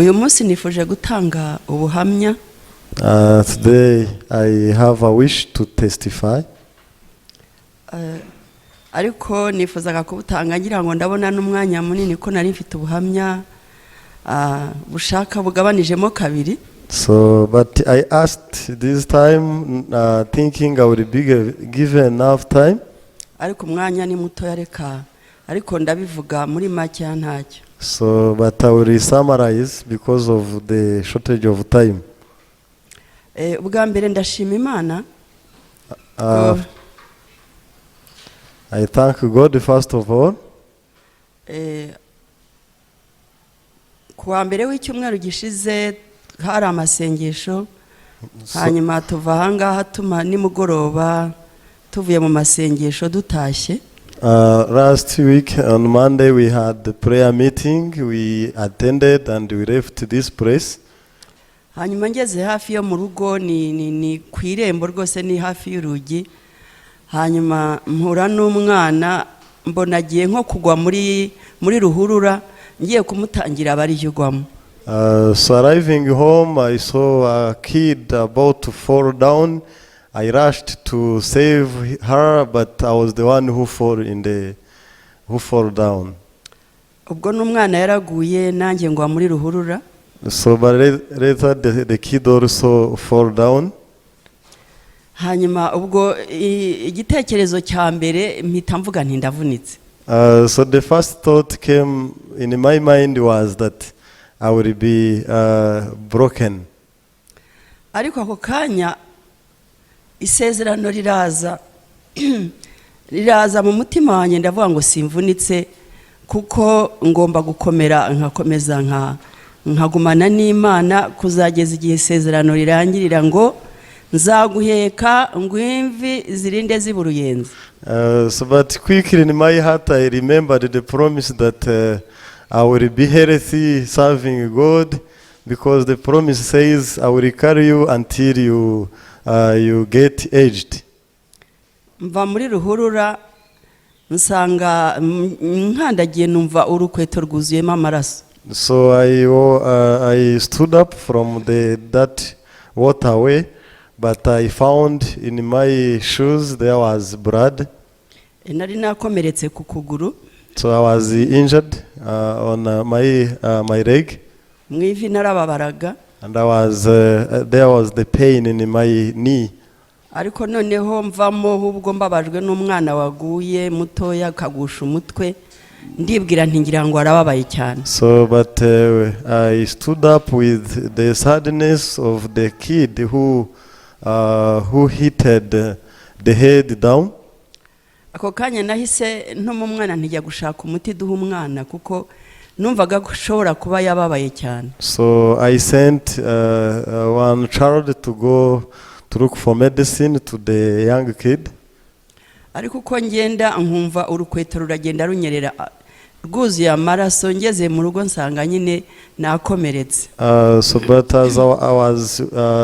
Uyu munsi nifuje gutanga ubuhamya. Today I have a wish to testify. Ariko nifuzaga kubutanga ngira ngo ndabona n'umwanya munini ko nari mfite ubuhamya bushaka bugabanijemo kabiri. So, but I asked this time, thinking I would be given enough time. Ariko umwanya ni mutoya, reka ariko ndabivuga muri make ntacyo. So, but I will summarize because of the shortage of time. Ubwa mbere ndashima Imana. I thank God first of all. Ku wa mbere w'icyumweru gishize hari amasengesho, hanyuma tuva ahangaha tuma nimugoroba tuvuye mu masengesho dutashye. Last week on Monday we had the prayer meeting. We attended and we left this place. Hanyuma ngeze hafi yo mu rugo, ni ku irembo rwose, ni hafi y'urugi, hanyuma mpura n'umwana mbona agiye nko kugwa muri ruhurura, ngiye kumutangira aba ariyo ugwamo. So arriving home, I saw a kid about to fall down. I rushed to save her, but I was the one who fall down. Ubwo n'umwana yaraguye, nanjye ngwa muri ruhurura. So, but later the kid also fall down. Hanyuma ubwo igitekerezo cya mbere mpita mvuga nti ndavunitse. So the first thought came in my mind was that I will be broken. Ariko ako kanya isezerano riraza mu mutima wanjye, ndavuga ngo simvunitse kuko ngomba gukomera nkakomeza nkagumana n'Imana kuzageza igihe isezerano rirangirira ngo nzaguheka ngo imvi zirinde ziba uruyenzi. So, but quickly in my heart, I remembered the promise that I will be healthy serving God, because the promise says, "I will carry you until you get aged." Mva muri ruhurura nsanga nkandagiye numva urukweto rwuzuyemo amaraso. So I stood up from that waterway, but I found in my shoes there was blood. Nari nakomeretse ku kuguru. So I was injured on my leg. Mu ivi narababaraga. And I was there was the pain in my knee. Ariko noneho mvamo ahubwo mbabajwe n'umwana waguye mutoya akagusha umutwe, ndibwira nti ngira ngo arababaye cyane. So, but I stood up with the sadness of the kid who hit the head down. Ako kanya nahise ntuma umwana ntijya gushaka umuti duha umwana kuko numvaga ko ashobora kuba yababaye cyane. So I sent one child to go to look for medicine to the young kid. Ariko uko ngenda nkumva urukweto ruragenda runyerera rwuzuye amaraso, ngeze mu rugo nsanga nyine nakomeretse. So, but as I was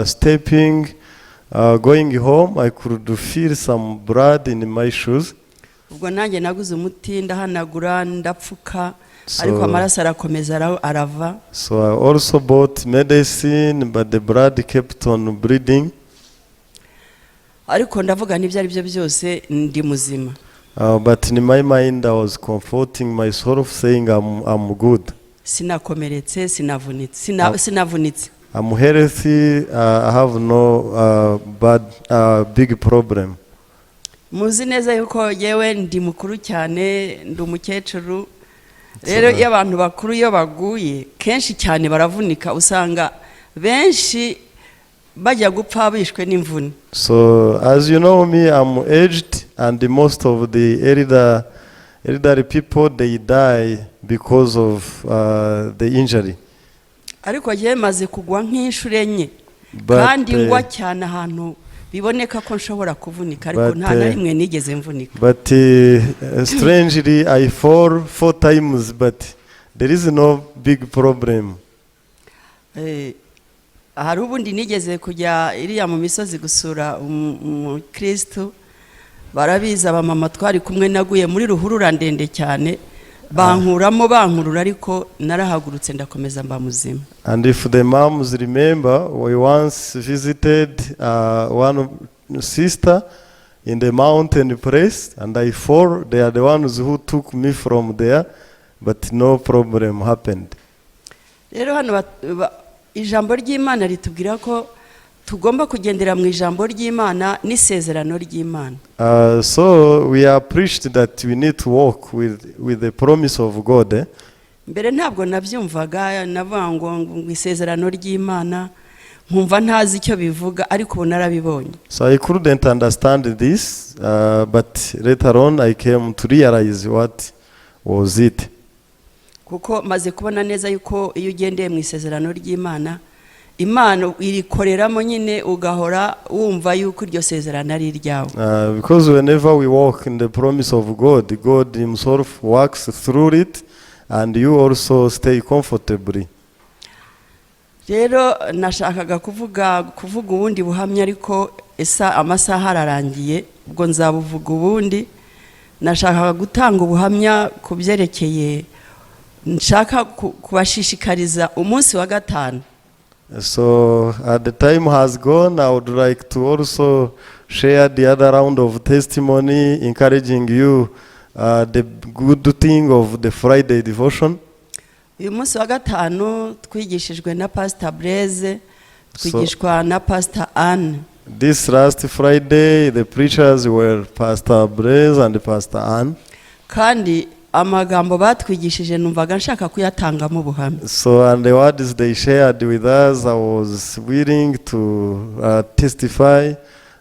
stepping, going home, I could feel some blood in my shoes. Ubwo nanjye naguze umuti ndahanagura ndapfuka, ariko amaraso arakomeza arava. So I also bought medicine, but the blood kept on bleeding. Ariko ndavuga n'ibyo ari byo byose ndi muzima. But in my mind, I was comforting myself, saying I'm good. Sinakomeretse, sinavunitse, sinavunitse. I'm healthy. I have no bad, big problem. Muzi neza yuko yewe ndi mukuru cyane, ndi umukecuru. Rero iyo abantu bakuru iyo baguye kenshi cyane baravunika, usanga benshi bajya gupfa bishwe n'imvune. So, as you know me, I'm aged, and most of the elderly people, they die because of the injury. Ariko njyewe maze kugwa nk'inshuro enye But, kandi ngwa cyane ahantu biboneka ko nshobora kuvunika, ariko but, nta na rimwe nigeze mvunika. But strangely, I fall four times, but there is no big problem. Hari ubundi nigeze kujya iriya mu misozi gusura umukristu, barabizi abamama twari kumwe, naguye muri ruhurura ndende cyane. Bankuramo bankurura, ariko narahagurutse ndakomeza mba muzima. And if the moms remember, we once visited one sister in the mountain place, and I fall. They are the ones who took me from there, but no problem happened. Rero hano ijambo ry'Imana ritubwira ko tugomba kugendera mu ijambo ry'Imana n'isezerano ry'Imana. So we are preached that we need to walk with the promise of God. Eh? Mbere ntabwo nabyumvaga, navuga ngo isezerano ry'Imana nkumva ntazi icyo bivuga, ariko ubu narabibonye. So I couldn't understand this, but later on I came to realize what was it. Kuko maze kubona neza yuko iyo ugendeye mu isezerano ry'Imana, Imana irikoreramo nyine, ugahora wumva yuko iryo sezerano ari iryawe. Because whenever we walk in the promise of God, God Himself works through it, and you also stay comfortably. Rero nashakaga kuvuga ubundi buhamya, ariko esa amasaha ararangiye, ubwo nzabuvuga ubundi. Nashakaga gutanga ubuhamya ku byerekeye nshaka kubashishikariza umunsi wa gatanu. So the time has gone. I would like to also share the other round of testimony, encouraging you the good thing of the Friday devotion. Uyu munsi wa gatanu twigishijwe na Pasita Blaise, twigishwa na Pasita Anne. This last Friday, the preachers were Pastor Blaise and Pastor Ann. Kandi amagambo batwigishije numvaga nshaka kuyatangamo ubuhamya. So, and the words they shared with us, I was willing to testify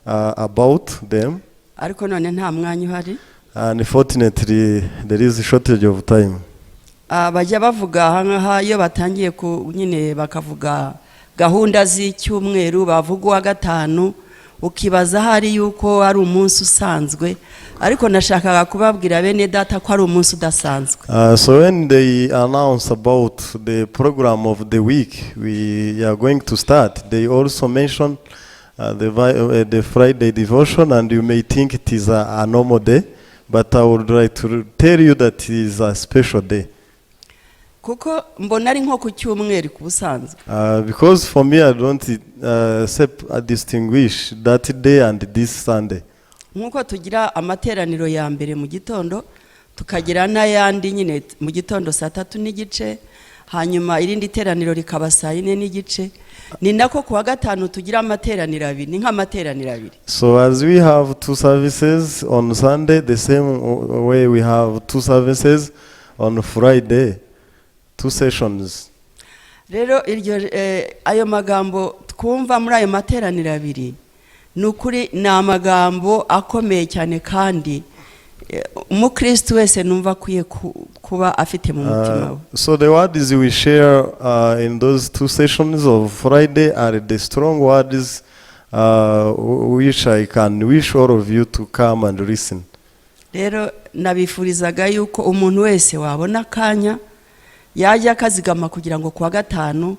about them. Ariko none nta mwanya uhari. Unfortunately, there is a shortage of time. Ah, bajya bavuga aha ngaha iyo batangiye ku nyine bakavuga gahunda z'icyumweru, bavuga uwa gatanu ukibaza ahari yuko ari umunsi usanzwe, ariko nashakaga kubabwira bene data ko ari umunsi udasanzwe. So when they announce about the program of the week we are going to start, they also mention the Friday devotion, and you may think it is a normal day, but I would like to tell you that it is a special day. Kuko mbona ari nko ku cyumweru ku busanzwe. Because for me, I don't distinguish that day and this Sunday. Nk'uko tugira amateraniro ya mbere mu gitondo, tukagira n'ayandi nyine mu gitondo saa 3:30, hanyuma irindi teraniro rikaba saa 4:30, ni nako ku wa gatanu tugira amateraniro abiri, ni nk'amateraniro abiri. So as we have two services on Sunday, the same way we have two services on Friday, two sessions. Rero iryo ayo magambo twumva muri ayo materaniro abiri, ni ukuri ni amagambo akomeye cyane, kandi umukristo wese numva akwiye kuba afite mu mutima we. So the words we share in those two sessions of Friday are the strong words which I can wish all of you to come and listen. Rero nabifurizaga yuko umuntu wese wabona akanya yajya akazigama kugira ngo kuwa gatanu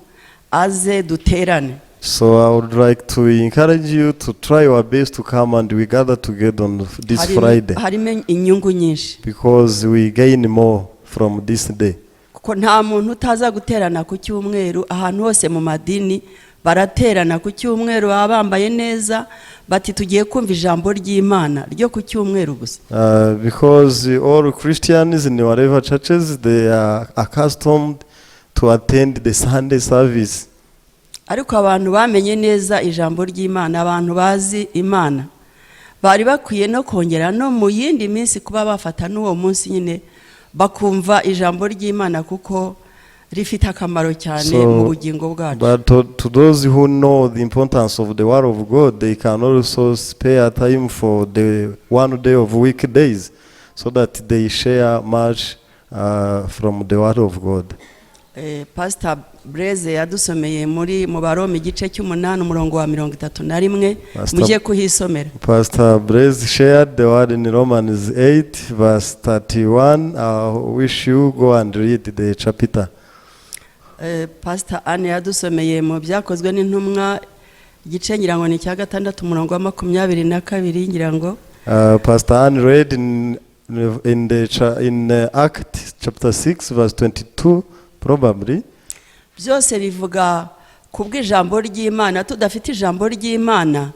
aze duterane. So I would like to encourage you to try your best to come and we gather together on this Friday Harimo inyungu nyinshi. Because we gain more from this day. Kuko nta muntu utaza guterana ku cyumweru. Ahantu hose mu madini baraterana ku cyumweru, baba bambaye neza, bati tugiye kumva ijambo ry'Imana ryo ku cyumweru gusa. Because all Christians in whatever churches, they are accustomed to attend the Sunday service. Ariko abantu bamenye neza ijambo ry'Imana, abantu bazi Imana, bari bakwiye no kongera no mu yindi minsi kuba bafata n'uwo munsi nyine bakumva ijambo ry'Imana, kuko rifite akamaro cyane mu bugingo bwacu. But to those who know the importance of the Word of God, they can also spare time for the one day of weekdays so that they share much from the Word of God. Pastor Blaise yadusomeye muri mu Baroma igice cy'umunani, umurongo wa 31. Mujye kuhisomera. Pastor Blaise shared the word in Romans 8, verse 31. I wish you go and read the chapter. Pastor Anne yadusomeye mu Byakozwe n'Intumwa igice ngira ngo ni icya gatandatu, umurongo wa 22 ngira ngo. Pastor Anne read in in the cha- in Act chapter 6 verse 22, probably. Byose bivuga ku bw'ijambo ry'Imana. Tudafite ijambo ry'Imana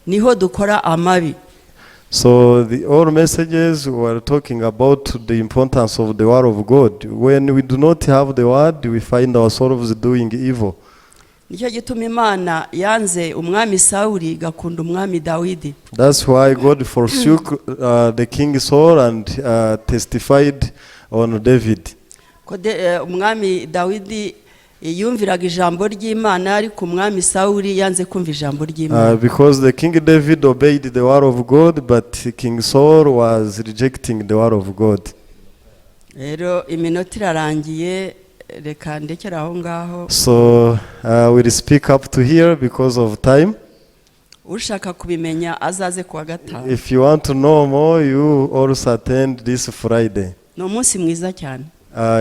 niho dukora amabi. So the all messages were talking about the importance of the word of God. When we do not have the word, we find ourselves doing evil. Nicyo gituma Imana yanze umwami Sawuri igakunda umwami Dawidi. That's why God forsook the king Saul and testified on David. Ko umwami Dawidi yumviraga ijambo ry'Imana, ariko umwami Sawuri yanze kumva ijambo ry'Imana. Because the king David obeyed the word of God, but King Saul was rejecting the word of God. Rero iminota irarangiye, reka ndekere aho ngaho. So we'll speak up to here because of time. Ushaka kubimenya azaze kuwa gatanu. If you want to know more, you also attend this Friday. Ni umunsi mwiza cyane.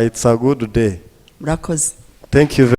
It's a good day. Murakoze. Thank you.